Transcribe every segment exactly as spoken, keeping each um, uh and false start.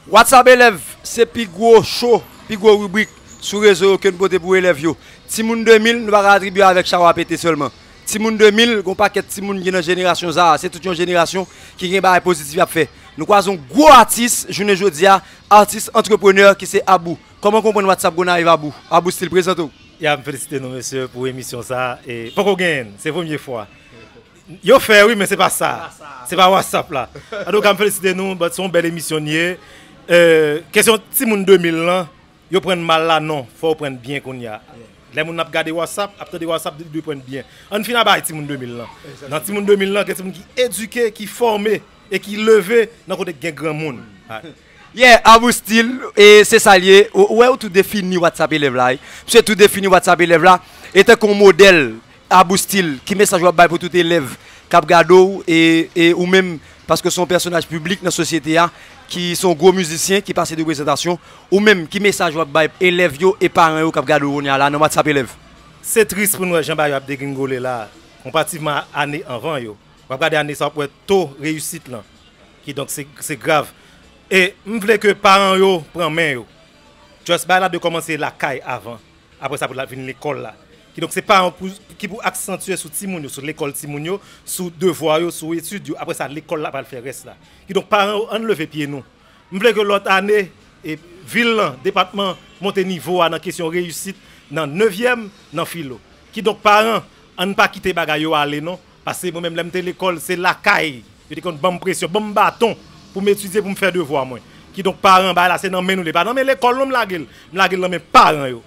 WhatsApp Elèv se pi gwo cho, pi gwo ribrik sou rezo yo ke n pote pou elèv yo. Timoun de mil, nou pa ka atribye avèk chawa pete sèlman. Timoun de mil, gon pakèt timoun ki nan jenerasyon sa a. Se tout yon jenerasyon ki gen bagay pozitif y ap fè. Nou kwaze yon gwo atis, jounen jodi a, atis antreprenè ki se Abou. Kòman w konprann WhatsApp Gonayiv, Abou? Abou Style, prezante w. Ya, m felisite nou, mesye, pou emisyon sa a. E, poko genyen l, se premye fwa. Yo fè, wi, men se pa sa. Se pa WhatsApp la. Antouka, m felisite nou, but se yon bèl emisyon n ye. Euh, kesyon timoun de mil lan, yo prann mal la, non. Fò yo prann byen kounye a. Lè moun ap gade WhatsApp, ap tande WhatsApp, li dwe prann byen. Ann fin a bay timoun de mil lan. Nan timoun de mil lan, gen timoun ki edike, ki fòme, e ki leve nan kote k gen granmoun. Yeah, Abou Style, e se sa l ye. Ou, ou wè, ou tou defini WhatsApp Elèv la, wi. Misye tou defini WhatsApp Elèv la. E tankou yon modèl, Abou Style, ki mesaj w ap bay pou tout elèv k ap gade w, e, e ou menm, paske w se yon pèsonaj piblik nan sosyete a, ki se yon gwo mizisyen, ki pase de prezantasyon, ou menm, ki mesaj w ap bay elèv yo e paran yo k ap gade w kounye a la nan WhatsApp Elèv? Se tris pou n wè jan bagay yo ap degringole la, konparativman a ane anvan yo. W ap gade ane sa, w ap wè to reyisit lan. Kidonk, se, se grav. E m vle ke paran yo pran men yo. Just bagay la dwe kòmanse lakay avan. Apre sa, pou l ap vin lekòl la. Kidonk, se paran pou, ki pou aksantye sou timoun yo, sou lekòl timoun yo, sou devwa yo, sou etid yo. Apre sa, lekòl la pral fè rès la. Kidonk, paran yo, ann leve pye nou. M vle ke lòt ane, e, vil lan, depatman, monte nivo a nan kesyon reyisit, nan nevyèm, nan filo. Kidonk, paran, ann pa kite bagay yo ale non. Paske mwen menm, lè m te lekòl, se lakay yo te konn ban m presyon, ban m baton pou m etidye, pou m fè devwa mwen. Kidonk, paran, bagay la, se nan men nou li ye. Pa nan men lekòl non m lage l. M lage l nan men paran yo.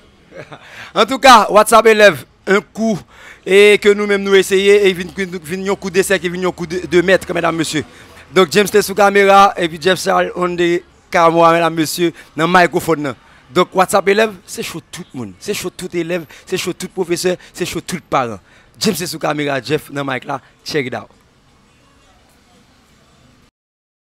Antouka, WhatsApp Elèv, yon kou, e ke nou menm nou eseye, e vin, vin, vin yon kou de sèk, e vin yon kou de, de mèt, medam, mesye. Donk, James te sou kamera, epi Jeff Charles, on the camera, medam, mesye, nan mikrofòn nan. Donk, WhatsApp Elèv, se cho tout moun. Se cho tout elèv, se cho tout pwofesè, se cho tout paran. James te sou kamera, Jeff nan mic la, check it out.